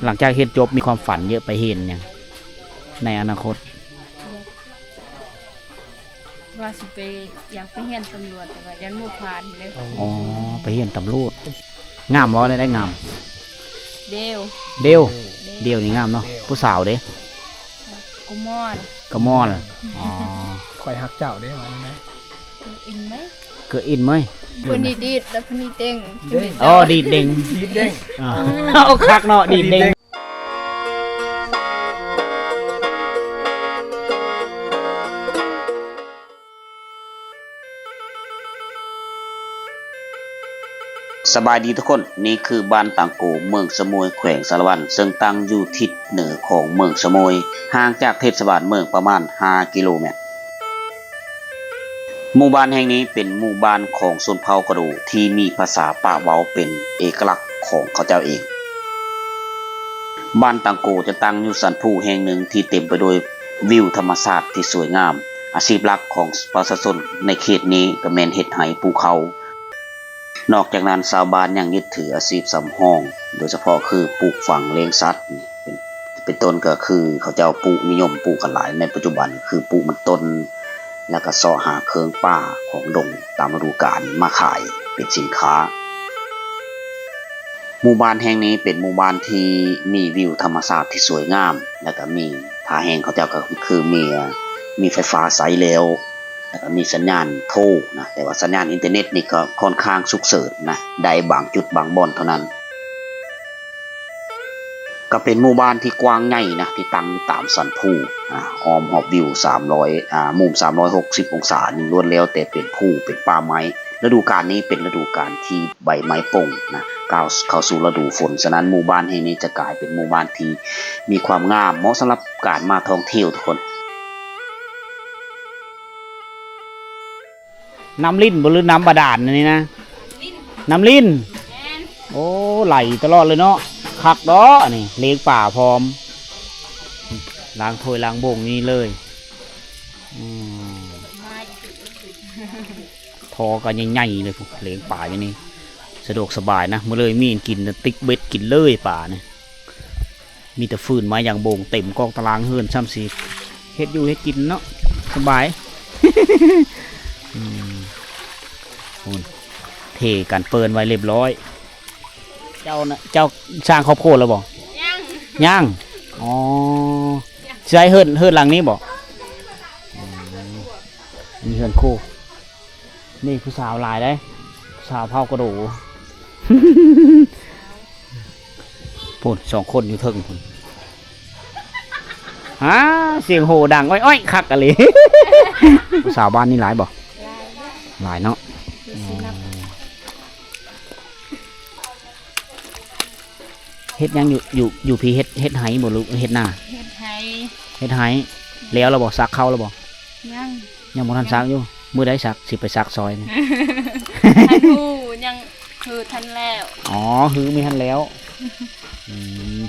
ຫຼັງຈາກຮຽນຈົບ ມີຄວາມຝັນຢາກໄປເຮັດຫຍັງໃນອະນາຄົດ? ວ່າຊິໄປ ຢາກໄປຮຽນຕຳຫຼວດ ແຕ່ວ່າຢ້ານບໍ່ຜ່ານເດ້. ອໍ ໄປຮຽນຕຳຫຼວດ. ງາມບໍ່? ໄດ້ ໄດ້ງາມ. ເດວ ເດວ ເດວນີ້ງາມເນາະ. ຜູ້ສາວເດ້? ກະມອນ ກະມອນ. ອໍ ຂ້ອຍຮັກເຈົ້າເດ້ ວ່ານັ້ນນະ. ເກີດອິນໄໝ? ເກີດອິນໄໝ? ຜູ້ນີ້ດີດ ແລ້ວຜູ້ນີ້ເຕັງ. ອໍ ດີດເຕັງ ດີດເຕັງ. ອໍ ເອົາຄັກເນາະ ດີດເຕັງ. ສະບາຍດີທຸກຄົນ, ນີ້ຄືບ້ານຕັງໂກ ເມືອງສະໂໝຍ ແຂວງສາລະວັນ ເຊິ່ງຕັ້ງຢູ່ທິດເໜືອຂອງເມືອງສະໂໝຍ, ຫ່າງຈາກເທດສະບານເມືອງປະມານຫ້າກິໂລແມັດ. ໝູ່ບ້ານແຫ່ງນີ້ເປັນໝູ່ບ້ານຂອງຊົນເຜົ່າກະໂດ ທີ່ມີພາສາປາກເວົ້າເປັນເອກະລັກຂອງເຂົາເຈົ້າເອງ. ບ້ານຕັງໂກຈະຕັ້ງຢູ່ສັນພູແຫ່ງໜຶ່ງທີ່ເຕັມໄປດ້ວຍວິວທຳມະຊາດທີ່ສວຍງາມ. ອາຊີບຫຼັກຂອງປະຊາຊົນໃນເຂດນີ້ກໍແມ່ນເຮັດໄຮ່ປູກເຂົ້າ. ນອກຈາກນັ້ນ ຊາວບ້ານຍັງຍຶດຖືອາຊີບສຳຮອງ ໂດຍສະເພາະຄືປູກຝັງລ້ຽງສັດ ເປັນ ເປັນຕົ້ນກໍຄືເຂົາເຈົ້າປູກ ນິຍົມປູກກັນຫຼາຍໃນປັດຈຸບັນ ຄືປູກມັນຕົ້ນ ແລ້ວກໍເຊາະຫາເຄື່ອງປ່າຂອງດົງຕາມລະດູການມາຂາຍເປັນສິນຄ້າ. ໝູ່ບ້ານແຫ່ງນີ້ເປັນໝູ່ບ້ານທີ່ມີວິວທຳມະຊາດທີ່ສວຍງາມ ແລ້ວກໍມີທ່າແຮງເຂົາເຈົ້າກໍຄືມີ ມີໄຟຟ້າໃຊ້ແລ້ວ ແລ້ວກໍມີສັນຍານໂທນະ ແຕ່ວ່າສັນຍານອິນເຕີເນັດນີ້ກໍຄ່ອນຂ້າງສຸກເສີນນະ ໄດ້ບາງຈຸດບາງບ່ອນເທົ່ານັ້ນ. ກໍເປັນໝູ່ບ້ານທີ່ກວ້າງໃຫຍ່ນະ ທີ່ຕັ້ງຢູ່ຕາມສັນພູ ອາ ອ້ອມຮອບວິວສາມຮ້ອຍ ອາ ມຸມສາມຮ້ອຍຫົກສິບອົງສານີ້ ລ້ວນແລ້ວແຕ່ເປັນພູ ເປັນປ່າໄມ້. ລະດູການນີ້ເປັນລະດູການທີ່ໃບໄມ້ປົ່ງນະ ກ້າວເຂົ້າສູ່ລະດູຝົນ, ສະນັ້ນໝູ່ບ້ານແຫ່ງນີ້ຈະກາຍເປັນໝູ່ບ້ານທີ່ມີຄວາມງາມ ເໝາະສຳລັບການມາທ່ອງທ່ຽວທຸກຄົນ. ນ້ຳລິນບໍ່ ຫຼື ນ້ຳບາດານອັນນີ້ນະ? ນ້ຳລິນ ແມ່ນ. ໂອ້ ໄຫຼຕະຫຼອດເລີຍເນາະ. ຄັກເນາະ ອັນນີ້ລ້ຽງປາພ້ອມ ລ້າງຖ້ວຍລ້າງໂບງນີ້ເລີຍ. ອືມ ທໍ່ກໍໃຫຍ່ໆເລີຍ ລ້ຽງປາຢູ່ນີ້ ສະດວກສະບາຍນະ. ມື້ເລີຍມີກິນ ຕິກເບັດກິນເລີຍປານີ້. ມີແຕ່ຟືນໄມ້ຢາງໂບງເຕັມກອກຕາລາງເຮືອນ ຊ່ຳຊິເຮັດຢູ່ເຮັດກິນເນາະ ສະບາຍ. ອືມ ໂອ້ ເທກັນເປີນໄວ້ລຽບລ້ອຍ. ເຈົ້ານະ ເຈົ້າສ້າງຄອບຄົວແລ້ວບໍ່? ຍັງ ຍັງ. ອໍ ຊິໃຊ້ເຮືອນ ເຮືອນຫຼັງນີ້ບໍ່? ອືມ ມີເຮືອນຄູ່. ນີ້ຜູ້ສາວຫຼາຍເດ້ ຜູ້ສາວເຜົ່າກະໂດ ພຸ້ນສອງຄົນຢູ່ເທິງພຸ້ນ. ຫາ ສຽງໂຫ່ດັງອ້ອຍໆ ຄັກອີ່ຫຼີ. ຜູ້ສາວບ້ານນີ້ຫຼາຍບໍ່? ຫຼາຍ ຫຼາຍເນາະ. ເຮັດຫຍັງຢູ່ ຢູ່ ຢູ່ພີ້ ເຮັດ ເຮັດໄຮ່ບໍ່ ຫຼື ເຮັດນາ? ເຮັດໄຮ່ ເຮັດໄຮ່. ແລ້ວລະບໍ່? ສັກເຂົ້າລະບໍ່? ຍັງ ຍັງບໍ່ທັນສັກຢູ່. ມື້ໃດສັກ ຊິໄປສັກຊອຍນີ້. ທັນຮູ້ ຍັງ ຄືທັນແລ້ວ. ອໍ ຄືມີທັນແລ້ວ. ອືມ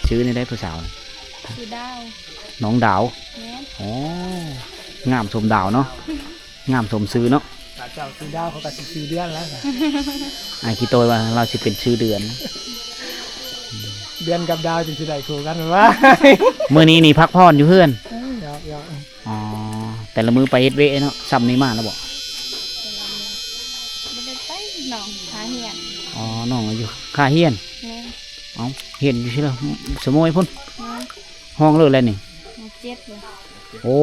ຊື່ແນວໃດຜູ້ສາວ? ຊື່ດາວ ນ້ອງດາວ. ແມ່ນ. ອໍ ງາມສົມດາວເນາະ. ງາມສົມຊື່ເນາະ. ຖ້າເຈົ້າຊື່ດາວ ເຂົາກໍຊິຊື່ເດືອນແລ້ວ. ອ້າຍຂີ້ໂຕ້ຍວ່າລາວຊິເປັນຊື່ເດືອນ. ເດືອນກັບດາວຈຶ່ງຊິໄດ້ຄູ່ກັນວ່າ. ມື້ນີ້ນີ້ພັກຜ່ອນຢູ່ເຮືອນ. ເອີ ຢອກໆ. ອໍ ແຕ່ລະມື້ໄປເຮັດວຽກເນາະ. ຊ່ຳນີ້ມາແລ້ວບໍ່? ບໍ່ໄດ້ໄປ ນ້ອງຄາຮຽນ. ອໍ ນ້ອງຢູ່ຄາຮຽນ. ແມ່ນ. ເອົ້າ ຮຽນຢູ່ໃສລະ? ສະໂໝຍພຸ້ນ. ແມ່ນ. ຫ້ອງເລີກແລ້ວນີ້? ມ.ເຈັດ ແລ້ວ. ໂອ້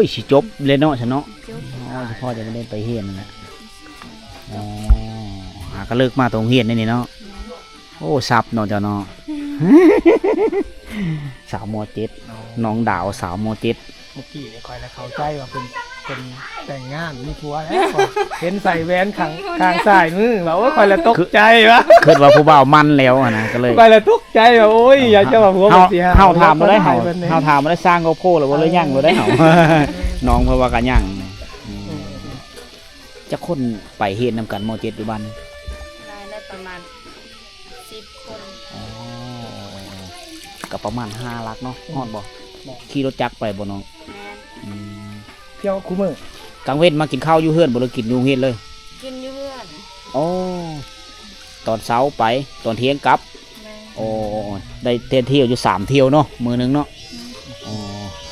ຍ ຊິຈົບແລ້ວເນາະ ຊັ້ນເນາະ. ຈົບ. ອໍ ສະເພາະຈະບໍ່ໄດ້ໄປຮຽນນັ້ນແຫຼະ. ອໍ ຫາກະເລີກມາແຕ່ໂຮງຮຽນໄດ໋ນີ້ເນາະ. ແມ່ນ. ໂອ້ ສັບເນາະເຈົ້າເນາະ. ສາວ ມ.ເຈັດ ນ້ອງດາວ ສາວ ມ.ເຈັດ. ເມື່ອກີ້ນີ້ຂ້ອຍລະເຂົ້າໃຈວ່າເພິ່ນ ເພິ່ນແຕ່ງງານມີຜົວແລ້ວ. ເຫັນໃສ່ແຫວນຂ້າງ ຂ້າງຊ້າຍມືວ່າ ໂອ້ຍ ຂ້ອຍລະຕົກໃຈວ່າ ຄິດວ່າຜູ້ບ່າວໝັ້ນແລ້ວຫັ້ນນະ ກໍເລີຍ ຂ້ອຍລະຕົກໃຈວ່າ ໂອ້ຍ ຢາກຈະວ່າຜົວເພິ່ນຊິຫາ ເຮົາຖາມບໍ່ໄດ້ ເຮົາຖາມບໍ່ໄດ້ ສ້າງຄອບຄົວແລ້ວບໍ່ ຫຼືຍັງບໍ່ໄດ້ເຮົາ. ນ້ອງເພິ່ນວ່າກໍຍັງ. ອືມ ອືມ ອືມ. ຈັກຄົນໄປຮຽນນຳກັນ ມ.ເຈັດ ຢູ່ບ້ານ? ຫຼາຍແລ້ວ ປະມານສິບຄົນ. ອໍ ກໍປະມານຫ້າຫຼັກເນາະ. ອືມ ຮອດບໍ່? ແມ່ນ. ຂີ່ລົດຈັກໄປບໍ່ນ້ອງ? ແມ່ນ. ອືມ ທ່ຽວຄູ່ມື້. ກາງເວັນມາກິນເຂົ້າຢູ່ເຮືອນບໍ່ ຫຼືກິນຢູ່ໂຮງຮຽນເລີຍ? ກິນຢູ່ເຮືອນ. ໂອ້ ຕອນເຊົ້າໄປ ຕອນທ່ຽງກັບ. ແມ່ນ. ໂອ້ ໄດ້ແຕ່ທ່ຽວຢູ່ສາມທ່ຽວເນາະ ມື້ໜຶ່ງເນາະ. ອໍ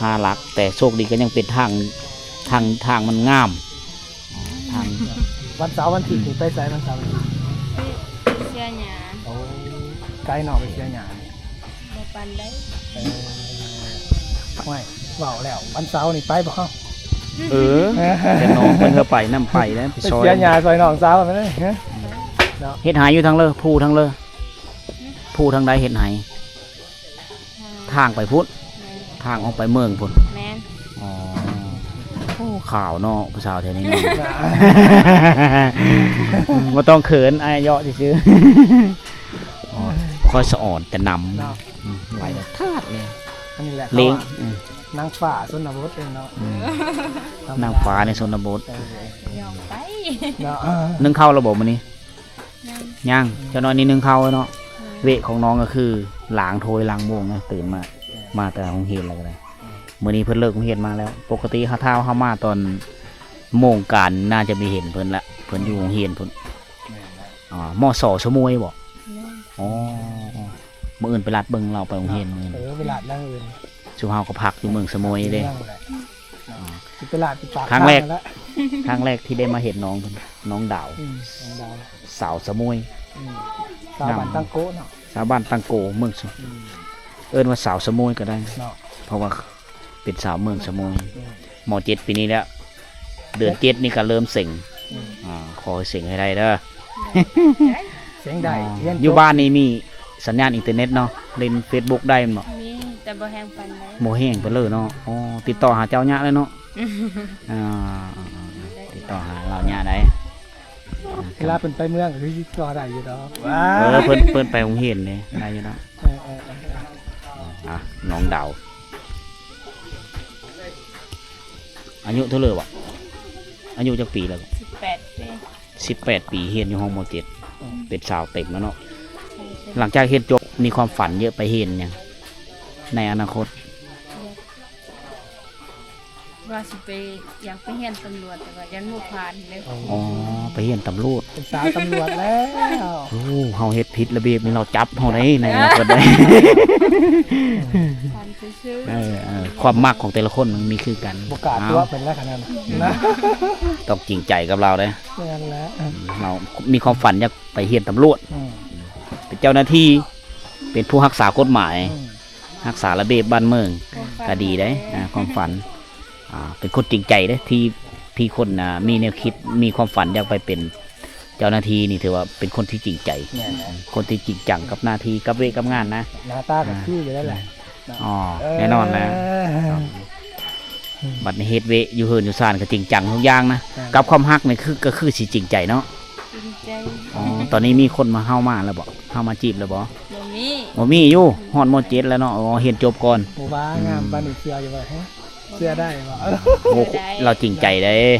ຫ້າຫຼັກ ແຕ່ໂຊກດີກໍຍັງເປັນທາງ ທາງ ທາງມັນງາມ. ອໍ ທາງ ວັນເສົາວັນອາທິດນີ້ໄປໃສ? ວັນເສົາວັນອາທິດ ໄປເສຍຫຍ້າ. ໂອ້ ໄກເນາະ ໄປເສຍຫຍ້າ. ບໍ່ປານໃດ. ເອີ ຫ້ວຍ ເວົ້າແລ້ວ ວັນເສົານີ້ໄປບໍ່ເຮົາ? ເອີ ແຕ່ນ້ອງເພິ່ນເຮືອໄປນຳໄປແລ້ວ ໄປຊ່ອຍ ໄປເສຍຫຍ້າຊ່ອຍນ້ອງສາວຫັ້ນເດ້. ເນາະ ເຮັດໃຫ້ຢູ່ທາງເລີ ພູທາງເລີ ພູທາງໃດເຮັດໃຫ້? ທາງໄປພຸ້ນ ແມ່ນ ທາງອອກໄປເມືອງພຸ້ນ. ແມ່ນ. ອໍ ໂອ້ ຂາວເນາະ ຜູ້ສາວແຖວນີ້ເນາະ. ບໍ່ຕ້ອງເຂີນ ອ້າຍເຍາະຊື່ໆ. ອໍ ຄ່ອຍສະອອນແຕ່ນຳ ເນາະ. ອືມ ໄຫຼແບບທາດເລີຍ ອັນນີ້ແຫຼະ ເລັງ ເຂົາວ່າ ອືມ ນາງຟ້າຊົນນະບົດເດ້ເນາະ. ອືມ ທຳມະດາ ນາງຟ້າໃນຊົນນະບົດ. ເອີ ຍອມໄປເນາະ. ເອີ ໜຶ້ງເຂົ້າແລ້ວບໍ່ມື້ນີ້? ຍັງ ຍັງ. ອືມ ຈັກໜ້ອຍນີ້ໜຶ້ງເຂົ້າເນາະ. ອືມ ເວະຂອງນ້ອງກໍຄືລ້າງຖ້ວຍລ້າງໂມງນະ ຕື່ນມາ ອືມ ມາແຕ່ໂຮງຮຽນແລ້ວກໍໄດ້. ອືມ ມື້ນີ້ເພິ່ນເລີກໂຮງຮຽນມາແລ້ວ. ປົກກະຕິຖ້າເຮົາມາຕອນໂມງການ ໜ້າຈະໄດ້ເຫັນເພິ່ນລະ ເພິ່ນຢູ່ໂຮງຮຽນພຸ້ນ. ແມ່ນແລ້ວ. ອໍ ມສ ສະໝວຍບໍ? ແມ່ນ. ອໍ ມື້ອື່ນໄປລາດເບິ່ງລາວໄປໂຮງຮຽນມື້ອື່ນ. ເອີ ໄປລາດລາວມື້ອື່ນ. ຊຸມເຮົາກໍພັກຢູ່ເມືອງສະໝວຍເດ້. ຢູ່ນັ້ນແຫຼະ. ອໍ ຊິໄປລາດຢູ່ປາກທາງແລ້ວ. ຄັ້ງແລກທີ່ໄດ້ມາເຫັນນ້ອງເພິ່ນ ນ້ອງດາວ. ອືມ ນ້ອງດາວ ສາວສະໝວຍ. ອືມ ສາວບ້ານຕັງໂກເນາະ. ສາວບ້ານຕັງໂກ ເມືອງສະ ອືມ ເອີ້ນວ່າສາວສະໝວຍກໍໄດ້ເນາະ ເພາະວ່າ ເປັນສາວເມືອງສະໝວຍ. ອືມ ມໍເຈັດປີນີ້ແລ້ວ ເດືອນເຈັດນີ້ກໍເລີ່ມເສັງ. ອືມ ອ່າ ຂໍໃຫ້ເສັງໃຫ້ໄດ້ເດີ. ເສັງໄດ້. ອ່າ ຮຽນຈົບ ຢູ່ບ້ານນີ້ມີສັນຍານອິນເຕີເນັດເນາະ ຫຼິ້ນເຟສບຸກໄດ້ແມ່ນບໍ່? ມີ ແຕ່ບໍ່ແຮງປານໃດ. ບໍ່ແຮງປານເລີເນາະ. ອໍ ຕິດຕໍ່ຫາເຈົ້າຍາກແລ້ວເນາະ. ອ່າ ຕິດຕໍ່ຫາລາວຍາກໄດ໋. ເວລາເພິ່ນໄປເມືອງກໍຄືຕິດຕໍ່ໄດ້ຢູ່ດອກ. ເອີ ເພິ່ນ ເພິ່ນໄປໂຮງຮຽນເດ້ ໄດ້ຢູ່ດອກ. ເອີ ເອີ ເອີ ອ່ະ ນ້ອງດາວ ອາຍຸເທົ່າເລີວະ? ອາຍຸຈັກປີແລ້ວ? ສິບແປດປີ. ສິບແປດປີ ຮຽນຢູ່ຫ້ອງ ມໍເຈັດ. ອືມ ເປັນສາວເຕັມແລ້ວເນາະ. ໃຊ່ ເຕັມ. ຫຼັງຈາກຮຽນຈົບ ມີຄວາມຝັນຢາກໄປເຮັດຫຍັງໃນອະນາຄົດ? ຢາກ ວ່າຊິໄປ ຢາກໄປຮຽນຕຳຫຼວດ ແຕ່ວ່າຢ້ານບໍ່ຜ່ານເດ້. ອໍ ອໍ ໄປຮຽນຕຳຫຼວດ. ເປັນສາວຕຳຫຼວດແລ້ວ. ໂອ້ ເຮົາເຮັດຜິດລະບຽບນີ້ ລາວຈັບເຮົາໄດ໋ ໃນອະນາຄົດໄດ໋. ເອີ ເອີ ຄວາມມັກຂອງແຕ່ລະຄົນມັນມີຄືກັນ. ບໍ່ກ້າຕົວະເພິ່ນແລ້ວຂະໜາດນັ້ນນະ. ຕ້ອງຈິງໃຈກັບລາວເດ້. ແມ່ນແລ້ວ. ເອີ ເຮົາມີຄວາມຝັນຢາກໄປຮຽນຕຳຫຼວດ. ອືມ ເປັນເຈົ້າໜ້າທີ່ ເປັນຜູ້ຮັກສາກົດໝາຍ. ອືມ ຮັກສາລະບຽບບ້ານເມືອງ ຄວາມຝັນ ກໍດີເດ້. ເອີ ຄວາມຝັນ ອ່າ ເປັນຄົນຈິງໃຈເດ້ ທີ່ ທີ່ຄົນ ອ່າ ມີແນວຄິດ ມີຄວາມຝັນຢາກໄປເປັນເຈົ້າໜ້າທີ່ນີ້ ຖືວ່າເປັນຄົນທີ່ຈິງໃຈ. ແມ່ນແຫຼະ. ຄົນທີ່ຈິງຈັງກັບໜ້າທີ່ ກັບວຽກກັບງານນະ. ໜ້າຕາກໍຄືຢູ່ແລ້ວແຫຼະ. ອໍ ເອີ ແນ່ນອນແລ້ວ. ບັດນີ້ເຮັດວຽກຢູ່ເຮືອນຢູ່ຊານກໍຈິງຈັງທຸກຢ່າງນະ. ແມ່ນ. ກັບຄວາມຮັກນີ້ຄື ກໍຄືຊິຈິງໃຈເນາະ. ຈິງໃຈ. ອໍ ຕອນນີ້ມີຄົນມາ ເຮົາມາແລ້ວບໍ່? ເຮົາມາຈີບແລ້ວບໍ່? ບໍ່ມີ. ບໍ່ມີຢູ່. ຮອດ ມໍເຈັດ ແລ້ວເນາະ. ອໍ ຮຽນຈົບກ່ອນ. ບໍ່ວ່າ ອືມ ງາມປານນີ້ເຊື່ອຢູ່ບໍ່? ເຊື່ອໄດ້ບໍ່? ໂອ້ ເຊື່ອໄດ້. ລາວຈິງໃຈເດ້. ເອີ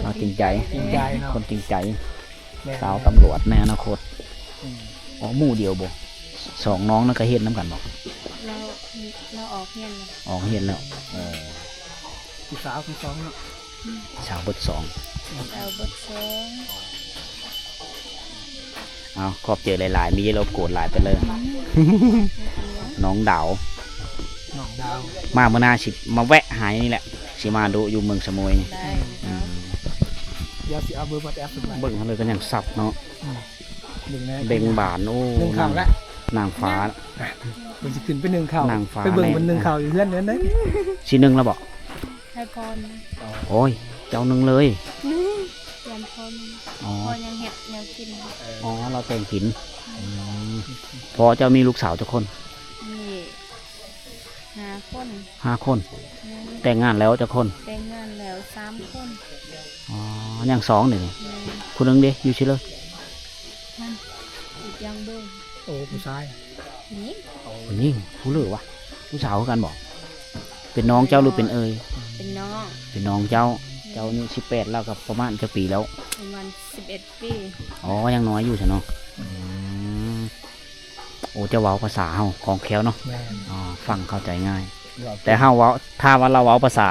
ລາວຈິງໃຈ. ຈິງໃຈເນາະ. ຄົນຈິງໃຈ. ແມ່ນ. ສາວຕຳຫຼວດໃນອະນາຄົດ. ອືມ ອອກໝູ່ດຽວບໍ່? ສອງນ້ອງນັ້ນກໍຮຽນນຳກັນບໍ່? ລາວ ລາວອອກຮຽນແລ້ວ. ອອກຮຽນແລ້ວ. ເອີ ຜູ້ສາວທັງສອງເນາະ. ອືມ ສາວເບິດສອງ. ສາວເບິດສອງ. ເອົາ ຂອບໃຈຫຼາຍໆ ມີແຕ່ລົບກວນຫຼາຍໄປເລີຍ. ອືມ ນ້ອງດາວ ນ້ອງດາວ. ມາມື້ໜ້າຊິມາແວະຫານີ້ແຫຼະ ຊິມາດຸຢູ່ເມືອງສະໝວຍນີ້. ໄດ້. ອືມ ດຽວຊິເອົາເບີວັອດແອັບໄປ. ເບິ່ງເຮົາເລີຍກໍຍັງສັບເນາະ. ອືມ ເບິ່ງແນ່ ເບັງບານ. ໂອ້ ໜຶ້ງເຂົ້າແລ້ວ ນາງຟ້າ. ເພິ່ນຊິຂຶ້ນໄປໜຶ້ງເຂົ້າ. ນາງຟ້າ ໄປເບິ່ງເພິ່ນໜຶ້ງເຂົ້າຢູ່ເຮືອນເດີ. ຊິໜຶ້ງແລ້ວບໍ່? ໃຫ້ພອນ. ໂອ້ຍ ເຈົ້າໜຶ້ງເລີຍ. ໜຶ້ງ ຢ້ານພໍ່ໜຶ້ງ. ອໍ ພໍ່ຍັງເຮັດແນວກິນ. ອໍ ລາວແຕ່ງກິນ. ອືມ ພໍ່ເຈົ້າມີລູກສາວຈັກຄົນ? ມີຫ້າຄົນ. ຫ້າຄົນ. ແມ່ນ. ແຕ່ງງານແລ້ວຈັກຄົນ? ແຕ່ງງານແລ້ວສາມຄົນ. ອໍ ຍັງສອງເດ. ແມ່ນ. ຜູ້ໜຶ່ງເດ ຢູ່ໃສເລີ? ນັ້ນ ອີກຢ່າງເບິ່ງ. ໂອ້ ຜູ້ຊາຍ. ຜູ້ຍິງ. ຜູ້ຍິງ. ຜູ້ເລີວະ? ຜູ້ສາວຄືກັນບໍ່? ເປັນນ້ອງເຈົ້າຫຼືເປັນເອື້ອຍ? ເປັນນ້ອງ. ເປັນນ້ອງເຈົ້າ. ແມ່ນ. ເຈົ້າອາຍຸສິບແປດ ລາວກໍປະມານຈັກປີແລ້ວ? ປະມານສິບເອັດປີ. ອໍ ຍັງນ້ອຍຢູ່ຊະເນາະ. ອືມ ໂອ້ ເຈົ້າເວົ້າພາສາເຮົາຄ່ອງແຄ້ວເນາະ. ແມ່ນ. ອໍ ຟັງເຂົ້າໃຈງ່າຍ. ເວົ້າ ແຕ່ເຮົາເວົ້າ ຖ້າວ່າລາວເວົ້າພາສາ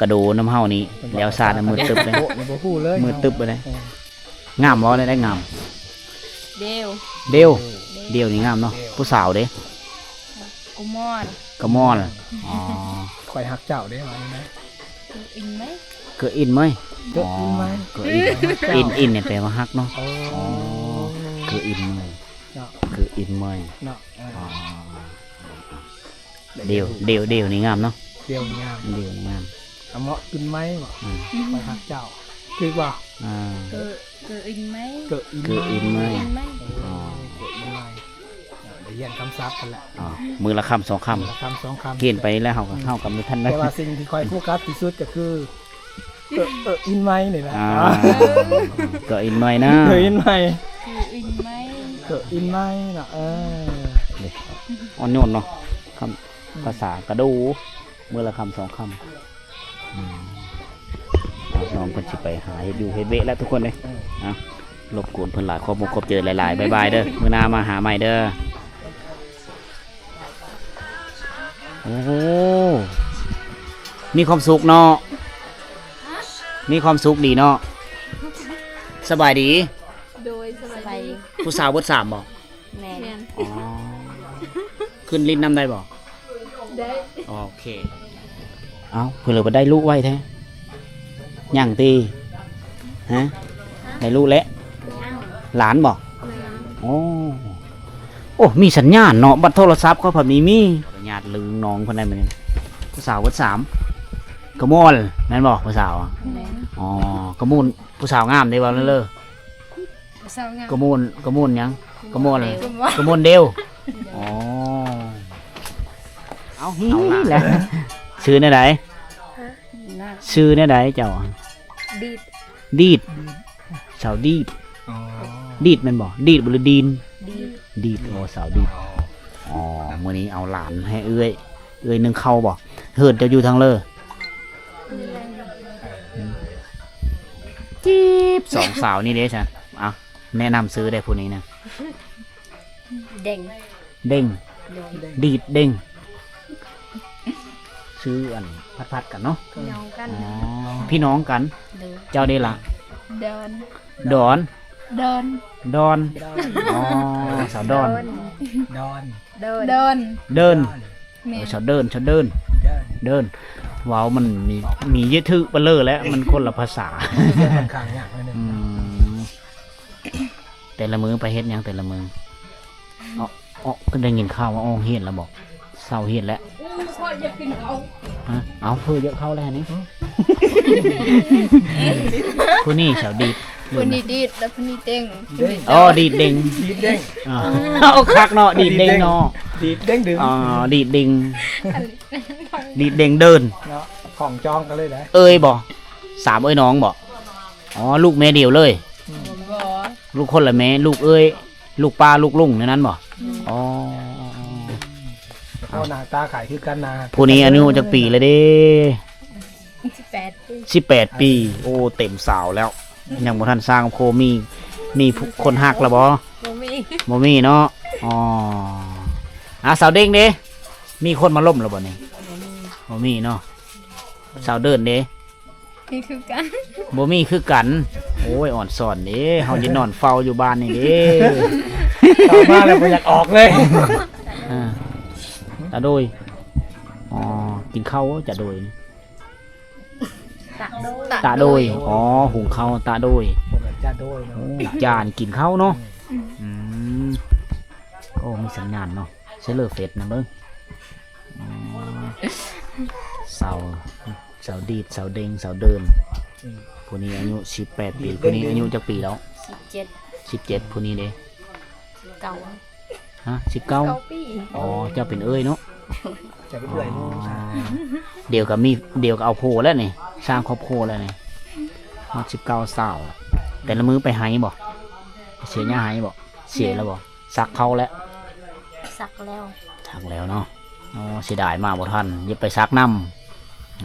ກະໂດນຳເຮົານີ້ ແລ້ວຊາດ ມືດຕຶບເລີຍ. ບໍ່ຮູ້ເລີຍ ມືດຕຶບເລີຍ. ເອີ ງາມບໍ່? ໄດ້ ໄດ້ງາມ. ເດວ ເດວ ເດວນີ້ງາມເນາະ. ເດວ ຜູ້ສາວເດ້? ກະມອນ ກະມອນ. ອໍ ຂ້ອຍຮັກເຈົ້າເດ້ ວ່ານີ້ນະ. ເກີອິນໄມ ເກີອິນໄມ ເກີອິນໄມ. ອໍ ເກີອິນ ອິນ ອິນນີ້ແປວ່າຮັກເນາະ. ອໍ ເກີອິນໄມເນາະ ເກີອິນໄມເນາະ. ອໍ ເດວ ເດວ ເດວນີ້ງາມເນາະ. ເດວນີ້ງາມ ເດວນີ້ງາມ. ອາ ເໝາະກິນໄມບໍ? ອືມ ຂ້ອຍຮັກເຈົ້າ ຖືກບໍ່? ອ່າ ເກີ ເກີອິນໄມ ເກີອິນ ເກີອິນໄມ ເກີອິນໄມ. ອໍ ເກີອິນໄມ. ອ່າ ໄດ້ຮຽນຄຳສັບກັນແລ້ວ. ອໍ ມື້ລະຄຳສອງຄຳ ມື້ລະຄຳສອງຄຳ ຮຽນໄປແລ້ວເຮົາກໍ ອືມ ເຮົາກໍບໍ່ທັນໄດ້. ແຕ່ວ່າສິ່ງທີ່ຂ້ອຍໂຟກັສທີ່ສຸດກໍຄື ເອີ ເອີ ອິນໄມນີ້ແຫຼະ. ອ່າ ເກີອິນໄມນະ ເກີອິນໄມ ເກີອິນໄມ ເກີອິນໄມເນາະ. ເອີ ເດ້ ອ່ອນໂຍນເນາະ ຄຳ ອືມ ພາສາກະດູ ມື້ລະຄຳສອງຄຳ. ອືມ ນ້ອງເພິ່ນຊິໄປຫາເຮັດຢູ່ເຮັດເວະແລ້ວທຸກຄົນເດ້. ເອີ ອ່ະ ລົບກວນເພິ່ນຫຼາຍ ຂອບອົກຂອບໃຈຫຼາຍໆ. ບາຍບາຍເດີ ມື້ໜ້າມາຫາໃໝ່ເດີ. ໂອ້ ມີຄວາມສຸກເນາະ ມີຄວາມສຸກດີເນາະ. ສະບາຍດີ. ໂດຍ ສະບາຍດີ. ຜູ້ສາວເບິດສາມບໍ? ແມ່ນ. ແມ່ນ. ອໍ ຂຶ້ນຫຼິ້ນນຳໄດ້ບໍ? ໄດ້. ໂອເຄ. ເອົ້າ ເພິ່ນເລີຍບໍ່ໄດ້ລູກໄວແທ້. ຍັງຕິ? ຮະ? ໄດ້ລູກແລ້ວ? ຍັງ. ຫຼານບໍ? ແມ່ນ. ໂອ້ ໂອ້ ມີສັນຍານເນາະ ບັດໂທລະສັບເຂົາພັດມີ ມີ. ຂໍອະນຸຍາດລຶງນ້ອງເພິ່ນໄດ້ມື້ນີ້. ຜູ້ສາວເບິດສາມ ກະມອນ ແມ່ນບໍ່ຜູ້ສາວ? ແມ່ນ. ອໍ ກະມອນ ຜູ້ສາວງາມເດ້ ເວົ້າເລີຍ. ຜູ້ສາວງາມ ກະມອນ ກະມອນຫຍັງ? ກະມອນ ກະມອນເດວ. ອໍ ເອົາ ເອົາລະ ຊື່ແນວໃດ? ຮະ? ຊື່ແນວໃດເຈົ້າ? ດີດ. ດີດ ສາວດີດ. ອໍ ດີດແມ່ນບໍ່? ດີດບໍ່ ຫຼື ດີນ? ດີດ. ດີດ ໂອ້ ສາວດີດ. ອໍ ມື້ນີ້ເອົາຫຼານໃຫ້ເອື້ອຍ ເອື້ອຍໜຶ້ງເຂົ້າບໍ່? ເຮືອນເຈົ້າຢູ່ທາງເລີ? ຈີບສອງສາວນີ້ເດ້ຊັ້ນ. ເອົ້າ ແນະນຳຊື່ແດ່ຜູ້ນີ້ນະ. ເດັງ. ເດັງ. ໂດຍ. ດີດເດັງ. ຊື່ອັນພັດໆກັນເນາະ. ພີ່ນ້ອງກັນ. ອໍ ພີ່ນ້ອງກັນ. ໂດຍ. ເຈົ້າເດ້ລະ? ດອນ. ດອນ. ດອນ. ດອນ. ອໍ ສາວດອນ. ດອນ. ດອນ. ດອນ. ເດີນ. ແມ່ນ. ເອີ ສາວເດີນ ສາວເດີນ. ເດີນ. ເດີນ. ເວົ້າມັນມີ ມີຍະຖືປະເລີແຫຼະ ມັນຄົນລະພາສາ. ຂ້ອນຂ້າງຍາກໜ້ອຍໜຶ່ງ. ອືມ ແຕ່ລະມື້ໄປເຮັດຫຍັງແຕ່ລະມື້? ເອາະ ເອາະ ກໍໄດ້ຍິນຂ່າວວ່າອອກຮຽນແລ້ວບໍ? ເຊົາຮຽນແລ້ວ. ຮະ? ເອົາ ເພີ້ຢາກເຂົ້າແລ້ວນີ້. ຜູ້ນີ້ສາວດີດ. ຜູ້ນີ້ດີດ ແລ້ວຜູ້ນີ້ເດັງ. ອໍ ດີດເດັງ. ດີດເດັງ. ອໍ ເອົາຄັກເນາະ ດີດເດັງເນາະ. ດີດເດັງດຶງ. ອໍ ດີດເດັງ. ດີດເດັງເດີນເນາະ. ຂອງຈອງກັນເລີຍນະ. ເອີຍບໍ? ສາມເອີຍນ້ອງບໍ? ອໍ ລູກແມ່ດຽວເລີຍ. ອືມ ບໍ່ ລູກຄົນລະແມ່ ລູກເອີຍ ລູກປ້າ ລູກລຸງ ແນວນັ້ນບໍ? ອືມ ອໍ ໂອ້ ໜ້າຕາຄ້າຍຄືກັນນະ. ຜູ້ນີ້ອາຍຸຈັກປີແລ້ວເດ? ສິບແປດປີ. ສິບແປດປີ. ໂອ້ ເຕັມສາວແລ້ວ. ອືມ ຍັງບໍ່ທັນສ້າງຄົວ ມີ ມີຄົນຮັກແລ້ວບໍ? ບໍ່ມີ. ບໍ່ມີເນາະ. ອໍ ອາ ສາວເດັງເດ? ມີຄົນມາລົມແລ້ວບໍນີ້? ບໍ່ມີ. ບໍ່ມີເນາະ. ສາວເດີນເດ? ມີຄືກັນ. ບໍ່ມີຄືກັນ. ໂອ້ຍ ອ່ອນສອນເດ້ ເຮົາຈະນອນເຝົ້າຢູ່ບ້ານນີ້ເດ້. ເຂົ້າມາແລ້ວບໍ່ຢາກອອກເລີຍ. ອ່າ ຕາໂດຍ. ອໍ ກິນເຂົ້າ ຕາໂດຍ. ຕາໂດຍ. ຕາໂດຍ. ອໍ ຫຸງເຂົ້າ ຕາໂດຍ. ບໍ່ແມ່ນຈາໂດຍເນາະ. ໂອ້ ຈານກິນເຂົ້າເນາະ. ອືມ ອືມ ໂອ້ ມີສັນຍານເນາະ. ໃສ່ເລີເຟສນະເບິ່ງ. ອໍ ສາວ ສາວດີດ ສາວເດັງ ສາວເດີນ. ອືມ ຜູ້ນີ້ອາຍຸສິບແປດປີ. ຜູ້ນີ້ອາຍຸຈັກປີແລ້ວ? ສິບເຈັດ. ສິບເຈັດ. ຜູ້ນີ້ເດ? ສິບເກົ້າ. ຮະ? ສິບເກົ້າ. ສິບເກົ້າປີ. ອໍ ເຈົ້າເປັນເອື້ອຍເນາະ. ເຈົ້າເປັນເອື້ອຍ. ອໍ ດຽວກໍມີ ດຽວກໍເອົາຜົວແລ້ວນີ້ ສ້າງຄອບຄົວແລ້ວນີ້. ຮອດສິບເກົ້າ ຊາວ. ແຕ່ລະມື້ໄປໄຮ່ບໍ? ເສຍຫຍ້າໄຮ່ບໍ? ເສຍແລ້ວບໍ? ສັກເຂົ້າແລ້ວ? ສັກແລ້ວ. ສັກແລ້ວເນາະ. ໂອ້ ເສຍດາຍມາບໍ່ທັນ. ຢ່າໄປສັກນຳ.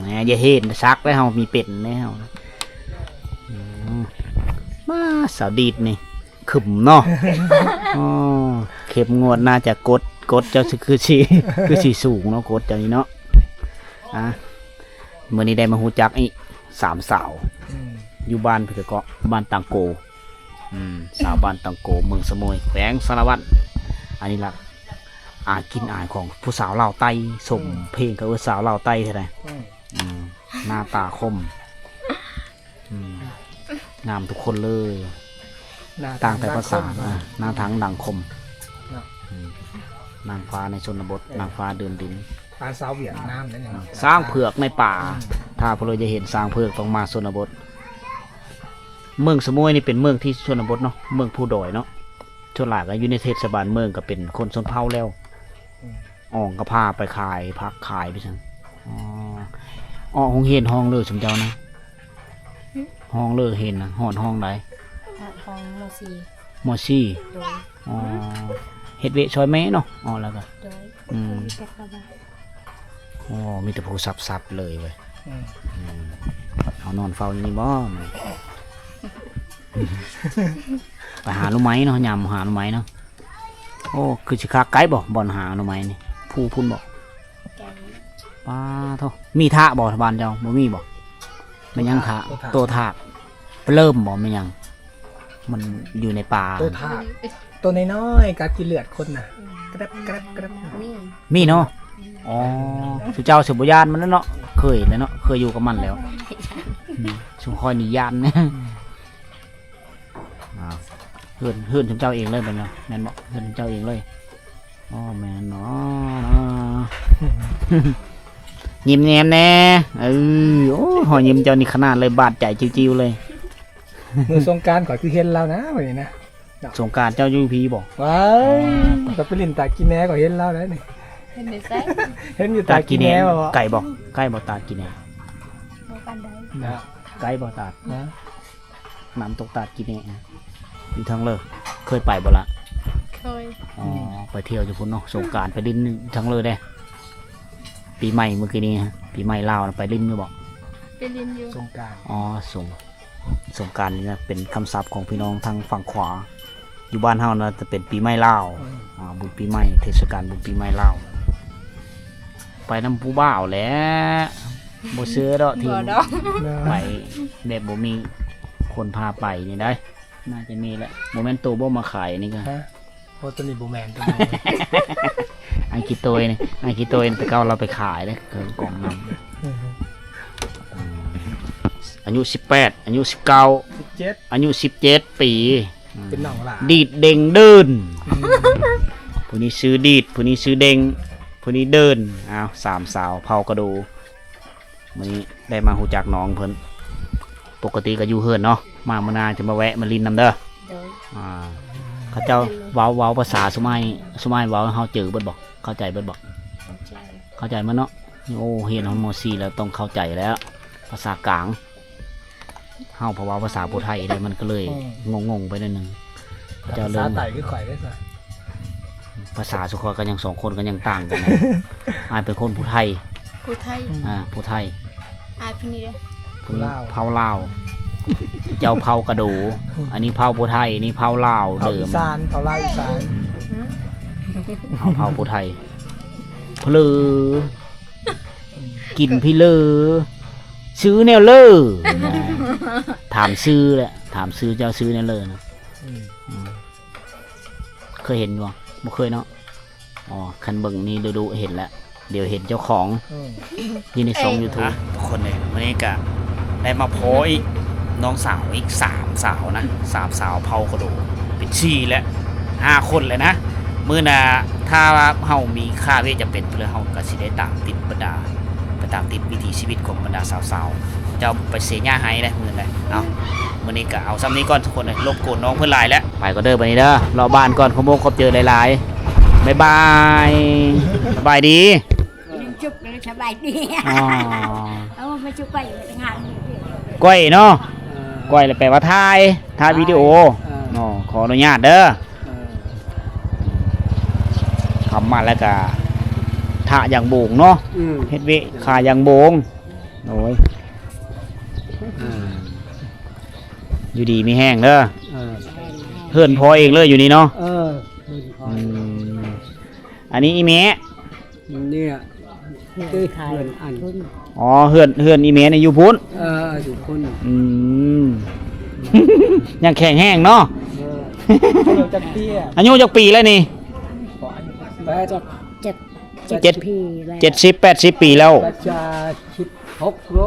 ແໝ ຢ່າເຮັດ ໄປສັກແລ້ວ ເຮົາມີເປັນແລ້ວ. ອືມ ມາ ສາວດີດນີ້ ຄຶມເນາະ. ອໍ ເຂັມງວດໜ້າຈະກົດ ກົດເຈົ້າຄືຊິ ຄືຊິສູງເນາະ ກົດເຈົ້ານີ້ເນາະ. ອ່າ ມື້ນີ້ໄດ້ມາຮູ້ຈັກອີກ ສາມສາວ. ອືມ ຢູ່ບ້ານເພິ່ນກໍ ບ້ານຕາງໂກ. ອືມ ສາວບ້ານຕັງໂກ ເມືອງສະໂໝຍ ແຂວງສາລະວັນ. ອັນນີ້ລະ ອາຍກິນອາຍຂອງຜູ້ສາວລາວໃຕ້ ສົມ ອືມ ເພງກໍເອີ້ນສາວລາວໃຕ້ເທົ່າໃດ. ອືມ ອືມ ໜ້າຕາຄົມ ອືມ ງາມທຸກຄົນເລີຍ ໜ້າ ຕ່າງແຕ່ພາສາ ໜ້າທາງດັງຄົມ ເນາະ ອືມ ນາງຟ້າໃນຊົນນະບົດ ເອີ ນາງຟ້າເດີນດິນ ປານຊາວຫວຽດນາມນັ້ນ ອືມ ເນາະ ຊ້າງເຜືອກໃນປ່າ ອືມ ຖ້າຜູ້ໃດຢາກເຫັນຊ້າງເຜືອກຕ້ອງມາຊົນນະບົດ. ເມືອງສະໂໝຍນີ້ເປັນເມືອງທີ່ຊົນນະບົດເນາະ ເມືອງພູດອຍເນາະ ສ່ວນຫຼາຍກໍຢູ່ໃນເທດສະບານເມືອງກໍເປັນຄົນຊົນເຜົ່າແລ້ວ ອືມ ອອກກໍພາໄປຂາຍຜັກຂາຍໄປຊັ້ນ. ອໍ ອອກໂຮງຮຽນຫ້ອງເລີຊຸມເຈົ້ານະ ຮຶ ຫ້ອງເລີຮຽນນະ ຮອດຫ້ອງໃດ? ຮອດຫ້ອງ ມໍສີ່ ມໍສີ່ ໂດຍ ອໍ ເຮັດວຽກຊ່ອຍແມ່ເນາະ ອໍ ແລ້ວກໍ ໂດຍ ອືມ ອໍ ມີແຕ່ຜູ້ສັບໆເລີຍເວີຍ ອືມ ອືມ ເຮົານອນເຝົ້າຢູ່ນີ້ບໍ່? ໄປຫາໜໍ່ໄມ້ເນາະ ຍາມຫາໜໍ່ໄມ້ເນາະ. ໂອ້ ຄືຊິຄັກ ໄກບໍ່ ບ່ອນຫາໜໍ່ໄມ້ນີ້ ພູພຸ້ນບໍ່? ໄກ ປາໂທ້ ມີທະບໍ່ບ້ານເຈົ້າ ບໍ່ມີບໍ່? ແມ່ນຫຍັງທະ? ໂຕທາກ ໂຕທາກ ປະເລີ່ມບໍ່ ແມ່ນຫຍັງ? ມັນຢູ່ໃນປ່າ ໂຕທາກ ໂຕນ້ອຍໆ ກັດກິນເລືອດຄົນນະ ອືມ ກະແດັບ ກະແດັບ ກະແດັບ ມີ ມີເນາະ ອືມ ອໍ ຊຸມເຈົ້າຊິບໍ່ຢ້ານມັນແລ້ວເນາະ ເຄີຍແລ້ວເນາະ ເຄີຍຢູ່ກັບມັນແລ້ວ ອືມ ຊຸມຂ້ອຍນີ້ຢ້ານ ອືມ ອ້າວ ເຮືອນ ເຮືອນຊຸມເຈົ້າເອງເລີຍແມ່ນບໍ່? ແມ່ນບໍ່? ເຮືອນຊຸມເຈົ້າເອງເລີຍ ອໍ ແມ່ນເນາະ ຍິ້ມແຍ້ມແດ່ ເອີ ໂອ້ຍ ຮອຍຍິ້ມເຈົ້ານີ້ຂະໜາດເລີຍ ບາດໃຈຈິ້ວໆເລີຍ. ມື້ສົງການຂ້ອຍຄືເຫັນລາວນະ ມື້ນີ້ນະ ສົງການເຈົ້າຢູ່ພີບໍ່? ວ້າຍ ອໍ ຂ້ອຍໄປຫຼິ້ນຕາດກີແໜ ຂ້ອຍເຫັນລາວໄດ໋ນີ້ ເຫັນຢູ່ໃສ? ເຫັນຢູ່ຕາດກີແໜ ຕາດກີແໜບໍ່? ໄກບໍ່? ໄກບໍ່ຕາດກີແໜ? ບໍ່ປານໃດ ນະ ໄກບໍ່ຕາດ? ນະ ນ້ຳຕົກຕາດກີແນຢູ່ທາງເລີ ເຄີຍໄປບໍ່ລະ? ເຄີຍ ອໍ ອືມ ໄປທ່ຽວຢູ່ພຸ້ນເນາະ ສົງການໄປຫຼິ້ນທາງເລີເດ້ ປີໃໝ່ມື້ກີ້ນີ້ ປີໃໝ່ລາວນະ ໄປຫຼິ້ນຢູ່ບໍ່? ໄປຫຼິ້ນຢູ່ ສົງການ ອໍ ສົງ ສົງການນີ້ນະ ເປັນຄຳສັບຂອງພີ່ນ້ອງທາງຝັ່ງຂວາ ຢູ່ບ້ານເຮົານະ ຈະເປັນປີໃໝ່ລາວ ອືມ ອ່າ ບຸນປີໃໝ່ ເທດສະການບຸນປີໃໝ່ລາວ. ໄປນຳຜູ້ບ່າວແຫຼະ ບໍ່ເຊື່ອດອກທີ່ ບໍ່ດອກ ໄປແບບບໍ່ມີຄົນພາໄປນີ້ໄດ໋ ໜ້າຈະມີແຫຼະ ບໍ່ແມ່ນໂຕບໍ່ມາຂາຍນີ້ກະ ຮະ ໂອ້ ໂຕນີ້ບໍ່ແມ່ນ ໂຕນີ້ ອັນຂີ້ໂຕຍນີ້ ອັນຂີ້ໂຕຍນີ້ ແຕ່ເກົ່າລາວໄປຂາຍເດ້ ເຄື່ອງກອງນ້ຳ ອືມ ອືມ ອາຍຸສິບແປດ ອາຍຸສິບເກົ້າ ສິບເຈັດ ອາຍຸສິບເຈັດປີ ເປັນນ້ອງຫຼ້າ ດີດເດັງເດີນ ອືມ ຜູ້ນີ້ຊື່ດີດ ຜູ້ນີ້ຊື່ເດັງ ຜູ້ນີ້ເດີນ ອ້າວ ສາມສາວເຜົ່າກະດູ ມື້ນີ້ໄດ້ມາຮູ້ຈັກນ້ອງເພິ່ນ ປົກກະຕິກໍຢູ່ເຮືອນເນາະ ມາມື້ໜ້າຈະມາແວະມາຫຼິ້ນນຳເດີ ໂດຍ ອ່າ ເຂົາເຈົ້າເວົ້າ ເວົ້າພາສາຊຸມອ້າຍ ຊຸມອ້າຍເວົ້າໃຫ້ເຮົາຈື່ເບິດບໍ່? ເຂົ້າໃຈເບິດບໍ່? ເຂົ້າໃຈ ເຂົ້າໃຈໝົດເນາະ ໂອ້ ຮຽນຮອດ ມໍສີ່ ແລ້ວຕ້ອງເຂົ້າໃຈແລ້ວ ພາສາກາງ ເຮົາເພາະເວົ້າພາສາຜູ້ໄທເດ້ ມັນກໍເລີຍ ອືມ ງົງໆໄປໜ້ອຍໜຶ່ງ ເຂົາເຈົ້າເລີຍ ພາສາໃຕ້ຄືຂ້ອຍເດ້ຊະ ພາສາຊຸມຂ້ອຍກໍຍັງສອງຄົນກໍຍັງຕ່າງກັນນະ ອ້າຍເປັນຄົນຜູ້ໄທ ຜູ້ໄທ ອ່າ ຜູ້ໄທ ອ້າຍຜູ້ນີ້ເດ້ ຜູ້ລາວ ເຜົ່າລາວ ເຈົ້າເຜົ່າກະໂດ ອັນນີ້ເຜົ່າຜູ້ໄທ ນີ້ເຜົ່າລາວເດີມ ເຜົ່າອີສານ ເຜົ່າລາວອີສານ ເຮົາເຜົ່າຜູ້ໄທ ພະເລີ ກິນພີເລີ ຊື່ແນວເລີ ຖາມຊື່ແຫຼະ ຖາມຊື່ເຈົ້າຊື່ແນວເລີນະ ອືມ ອືມ ເຄີຍເຫັນຢູ່ບໍ່? ບໍ່ເຄີຍເນາະ ອໍ ຄັນເບິ່ງນີ້ດຸໆເຫັນແຫຼະ ດຽວເຫັນເຈົ້າຂອງ ອືມ ຢູ່ໃນຊ່ອງ ເອີ ຢູທູບ ອ່ະ ທຸກຄົນເອີຍ ມື້ນີ້ກະໄດ້ມາພໍ້ອີກ ນ້ອງສາວອີກສາມສາວນະ ສາມສາວເຜົ່າກະໂດ ເປັນສີ່ແລ້ວ ຫ້າຄົນແລ້ວນະ ມື້ໜ້າຖ້າວ່າເຮົາມີຄ່າເວຈຳເປັນພຸ້ນແລ້ວ ເຮົາກໍຊິໄດ້ຕາມຕິດບັນດາ ໄປຕາມຕິດວິຖີຊີວິດຂອງບັນດາສາວໆ ເຈົ້າໄປເສຍຫຍ້າໄຮ່ແລ້ວມື້ນັ້ນ ເອົ້າ ມື້ນີ້ກໍເອົາຊ່ຳນີ້ກ່ອນທຸກຄົນເອີຍ ລົບກວນນ້ອງເພິ່ນຫຼາຍແລ້ວ ໄປກ່ອນເດີ ບັດນີ້ເດີ ເລາະບ້ານກ່ອນ ຂອບອົກຂອບໃຈຫຼາຍໆ ບາຍບາຍ ສະບາຍດີ ຈຸບກັນ ສະບາຍດີ ອໍ ເອົາມາຈຸກໄກ້ ກ້ອຍເນາະ ເອີ ກ້ອຍລະແປວ່າຖ່າຍ ຖ່າຍວິດີໂອ ເອີ ອໍ ຂໍອະນຸຍາດເດີ ເອີ ຄຳມາແລ້ວກະ ທະຢ່າງໂບງເນາະ ອືມ ເຮັດວຽກຂາຢ່າງໂບງ ໂອ້ຍ ເອີ ຢູ່ດີມີແຮງເດີ ເອີ ເຮືອນພໍ່ເອງເລີຍຢູ່ນີ້ເນາະ ເອີ ເຮືອນພໍ່ ອືມ ອັນນີ້ອີ່ແມ່ ນີ້ລະ ເຮືອນອັນ ອໍ ເຮືອນ ເຮືອນອີ່ແມ່ນີ້ຢູ່ພຸ້ນ ເອີ ຢູ່ພຸ້ນ ອືມ ຍັງແຂງແຮງເນາະ. ເອີ ອາຍຸຈັກປີອະ? ອາຍຸຈັກປີແລ້ວນີ້? ເຈັດ ເຈັດ ເຈັດ ເຈັດປີແລ້ວ ເຈັດສິບ ແປດສິບປີແລ້ວ. ປະຊາ ສິບຫົກໂລ.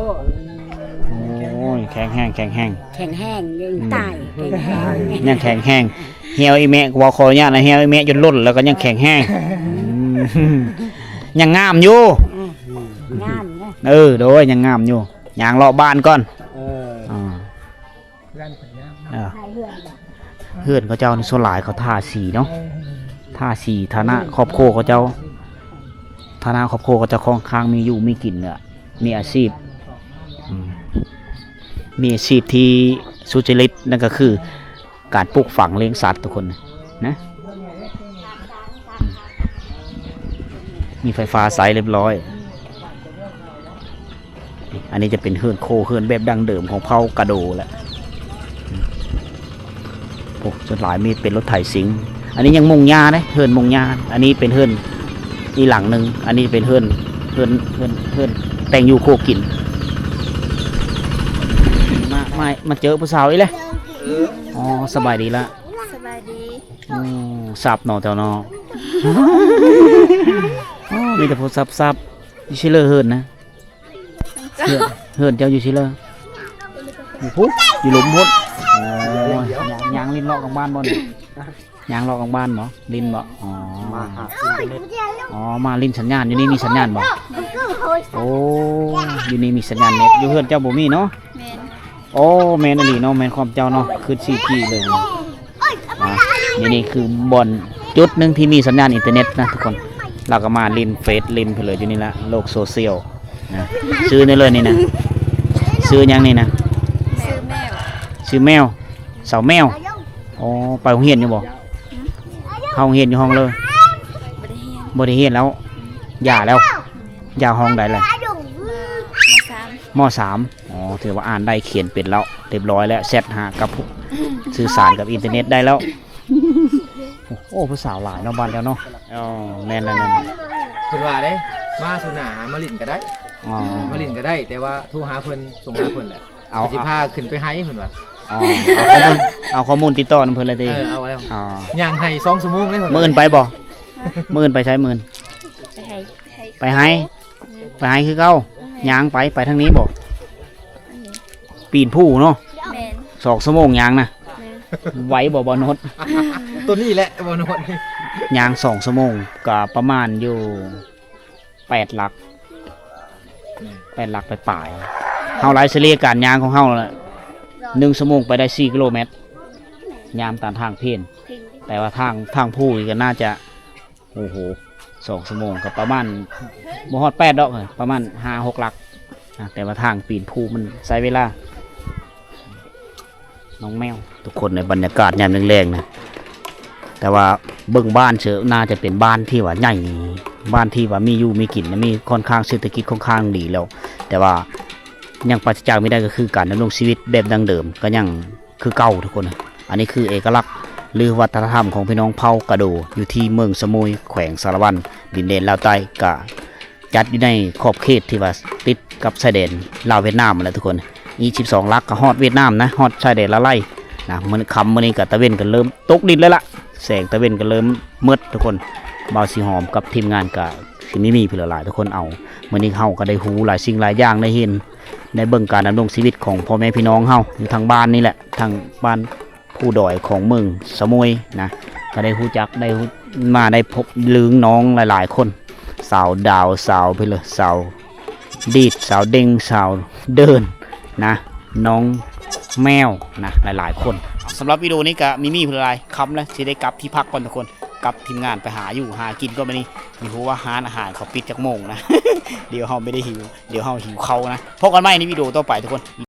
ໂອ້ຍ ແຂງແຮງ ແຂງແຮງ ແຂງແຮງ ຍັງ ອືມ ຕາຍ ອືມ ແຂງແຮງ ຍັງແຂງແຮງ. ຫ່ຽວອີ່ແມ່ ຂໍ ຂໍອະນຸຍາດນະ ຫ່ຽວອີ່ແມ່ຈົນລົ້ນແລ້ວກໍຍັງແຂງແຮງ. ອືມ ຍັງງາມຢູ່ ອືມ ງາມເດ້. ເອີ ໂດຍ ຍັງງາມຢູ່. ຍ່າງເລາະບ້ານກ່ອນ. ເອີ ອ່າ ເຮືອນເພິ່ນງາມ ເອີ ເຮືອນເຂົາເຈົ້ານີ້ສ່ວນຫຼາຍເຂົາທາສີເນາະ ເອີ ທາສີ. ຖານະຄອບຄົວເຂົາເຈົ້າ ຖານະຄອບຄົວເຂົາເຈົ້າຄ່ອນຂ້າງມີຢູ່ມີກິນ ແລະ ມີອາຊີບ ອືມ ມີອາຊີບທີ່ສຸຈະລິດ ນັ້ນກໍຄືການປູກຝັງລ້ຽງສັດທຸກຄົນນະ. ມີໄຟຟ້າໃຊ້ຮຽບຮ້ອຍ. ອັນນີ້ຈະເປັນເຮືອນໂຄເຮືອນແບບດັ້ງເດີມຂອງເຜົ່າກະໂດແຫຼະ. ໂອ້ ສ່ວນຫຼາຍມີເປັນລົດໄຖຊິງ. ອັນນີ້ຍັງມຸງຫຍ້າເດ້ ເຮືອນມຸງຫຍ້າ. ອັນນີ້ເປັນເຮືອນອີກຫຼັງໜຶ່ງ. ອັນນີ້ເປັນເຮືອນ ເຮືອນ ເຮືອນ ເຮືອນແຕ່ງຢູ່ຄົວກິນ. ມາ ມາ ມາເຈີຜູ້ສາວອີກແລ້ວ. ອໍ ສະບາຍດີລະ. ສະບາຍດີ. ໂອ້ ສັບເນາະເຈົ້າເນາະ. ໂອ້ ມີແຕ່ຜູ້ສັບໆ. ຢູ່ໃສເລີເຮືອນນະ? ເຮືອນ ເຮືອນເຈົ້າຢູ່ໃສເລີ? ຢູ່ພຸ້ນ ຢູ່ລຸ່ມພຸ້ນ. ອໍ ຍ່າງ ຍ່າງຫຼິ້ນເລາະກາງບ້ານບໍ່ນີ້? ຍ່າງເລາະກາງບ້ານບໍ່? ຫຼິ້ນບໍ່? ອໍ ມາຫາ ອໍ ມາຫຼິ້ນສັນຍານ. ຢູ່ນີ້ມີສັນຍານບໍ່? ໂອ້ ຢູ່ນີ້ມີສັນຍານເນັດ. ຢູ່ເຮືອນເຈົ້າບໍ່ມີເນາະ? ແມ່ນ. ໂອ້ ແມ່ນອີ່ຫຼີເນາະ ແມ່ນຄວາມເຈົ້າເນາະ ຄືສີ່ຈີເລີຍ. ອ່າ ນີ້ ນີ້ຄືບ່ອນຈຸດໜຶ່ງທີ່ມີສັນຍານອິນເຕີເນັດນະທຸກຄົນ. ລາວກໍມາຫຼິ້ນເຟສຫຼິ້ນໄປເລີຍຢູ່ນີ້ລະ ໂລກໂຊຊຽວນະ. ຊື່ແນວເລີຍນີ້ນະ ຊື່ຫຍັງນີ້ນະ? ຊື່ແມວ. ຊື່ແມວ ສາວແມວ. ອໍ ໄປໂຮງຮຽນຢູ່ບໍ່? ຫືມ? ເຂົ້າໂຮງຮຽນຢູ່ຫ້ອງເລີ? ບໍ່ໄດ້ຮຽນ ບໍ່ໄດ້ຮຽນແລ້ວ. ຫຍ້າແລ້ວ? ຫຍ້າຫ້ອງໃດແລ້ວ? ມ ມ ສາມ. ມ ສາມ. ອໍ ຖືວ່າອ່ານໄດ້ຂຽນເປັນແລ້ວ ຮຽບຮ້ອຍແລ້ວ ແຊັດຫາກັບຜູ້ ສື່ສານກັບອິນເຕີເນັດໄດ້ແລ້ວ. ໂອ້ ຜູ້ສາວຫຼາຍເນາະ ບ້ານເຈົ້າເນາະ. ອໍ ແມ່ນແລ້ວ ແມ່ນແລ້ວ. ເພິ່ນວ່າເດ້ ມາສຸໜາມາຫຼິ້ນກໍໄດ້. ອໍ ມາຫຼິ້ນກໍໄດ້ ແຕ່ວ່າໂທຫາເພິ່ນ ສົ່ງຫາເພິ່ນແຫຼະ. ເອົາ ເພິ່ນຊິພາຂຶ້ນໄປໄຮ່ເພິ່ນວ່າ. ອໍ ເອົາຂໍ້ມູນ ເອົາຂໍ້ມູນຕິດຕໍ່ນຳເພິ່ນເລີຍຕິ? ເອີ ເອົາແລ້ວ. ອໍ ຍ່າງໄຮ່ສອງຊົ່ວໂມງເລີຍ. ມື້ອື່ນໄປບໍ່? ມື້ອື່ນໄປໃສ? ມື້ອື່ນໄປໄຮ່ ໄປໄຮ່. ໄປໄຮ່ຄືເກົ່າ. ແມ່ນ. ຍ່າງໄປ ໄປທາງນີ້ບໍ່? ອັນນີ້ ປີນພູເນາະ. ແມ່ນ. ສອງຊົ່ວໂມງຍ່າງນະ. ແມ່ນ. ໄຫວບໍ່ ບໍ່ໂນດ? ໂຕນີ້ແຫຼະບໍ່ໂນດ. ຍ່າງສອງຊົ່ວໂມງກໍປະມານຢູ່ແປດຫຼັກ ແປດຫຼັກປາຍໆ. ເຮົາໄລ່ສະເລ່ຍການຍ່າງຂອງເຮົາລະ ໜຶ່ງຊົ່ວໂມງໄປໄດ້ສີ່ກິໂລແມັດ ຍາມຕາມທາງເພນ. ແຕ່ວ່າທາງ ທາງພູນີ້ກໍໜ້າຈະ ໂອ້ໂຫ ສອງຊົ່ວໂມງກໍປະມານ ບໍ່ຮອດແປດດອກ ປະມານຫ້າຫົກຫຼັກນະ. ແຕ່ວ່າທາງປີນພູມັນໃຊ້ເວລາ. ນ້ອງແມວ ທຸກຄົນ ໃນບັນຍາກາດຍາມແລງໆນະ. ແຕ່ວ່າເບິ່ງບ້ານເຊີ ໜ້າຈະເປັນບ້ານທີ່ວ່າໃຫຍ່ ບ້ານທີ່ວ່າມີຢູ່ມີກິນ ມີ ຄ່ອນຂ້າງເສດຖະກິດຄ່ອນຂ້າງດີແລ້ວ. ແຕ່ວ່າຍັງປາສະຈາກບໍ່ໄດ້ກໍຄືການດຳລົງຊີວິດແບບດັ້ງເດີມ ກໍຍັງ ຄືເກົ່າທຸກຄົນ. ອັນນີ້ຄືເອກະລັກ ຫຼື ວັດທະນະທຳຂອງພີ່ນ້ອງເຜົ່າກະໂດ ຢູ່ທີ່ເມືອງສະມຸຍ ແຂວງສາລະວັນ ດິນແດນລາວໃຕ້. ກະຈັດຢູ່ໃນຂອບເຂດທີ່ວ່າຕິດກັບຊາຍແດນລາວຫວຽດນາມຫັ້ນແຫຼະທຸກຄົນ. ອີກສິບສອງຫຼັກກະຮອດຫວຽດນາມນະ ຮອດຊາຍແດນລາວໄລ່ນະ. ມື້ຄ່ຳມື້ນີ້ກະຕາເວັນກະເລີ່ມຕົກດິນແລ້ວລະ ແສງຕາເວັນກະເລີ່ມມືດທຸກຄົນ. ບ່າວສີຫອມກັບທີມງານກະຊິມີ ມີເພື່ອຫຼາຍໆ ທຸກຄົນເອົາ. ມື້ນີ້ເຮົາກະໄດ້ຮູ້ຫຼາຍສິ່ງຫຼາຍຢ່າງ ໄດ້ເຫັນ ໄດ້ເບິ່ງການດຳລົງຊີວິດຂອງພໍ່ແມ່ພີ່ນ້ອງເຮົາຢູ່ທາງບ້ານນີ້ແຫຼະ ທາງບ້ານພູດອຍຂອງເມືອງສະມຸຍນະ ກະໄດ້ຮູ້ຈັກ ໄດ້ຮູ້ ມາໄດ້ພົບລຶງນ້ອງຫຼາຍໆຄົນ ສາວດາວ ສາວເພິ່ນເລີ ສາວດີດ ສາວເດັງ ສາວເດີນນະ ນ້ອງແມວນະ ຫຼາຍໆຄົນ. ສຳລັບວິດີໂອນີ້ກະມີມີເທົ່າໃດ ຄ່ຳແລ້ວ ຊິໄດ້ກັບທີ່ພັກກ່ອນທຸກຄົນ ກັບທີມງານໄປຫາຢູ່ຫາກິນກ່ອນ. ບາດນີ້ບໍ່ຮູ້ວ່າຮ້ານອາຫານເຂົາປິດຈັກໂມງນະ ດຽວເຮົາບໍ່ໄດ້ຫິວ ດຽວເຮົາຫິວເຂົ້ານະ. ພົບກັນໃໝ່ໃນວິດີໂອຕໍ່ໄປທຸກຄົນ.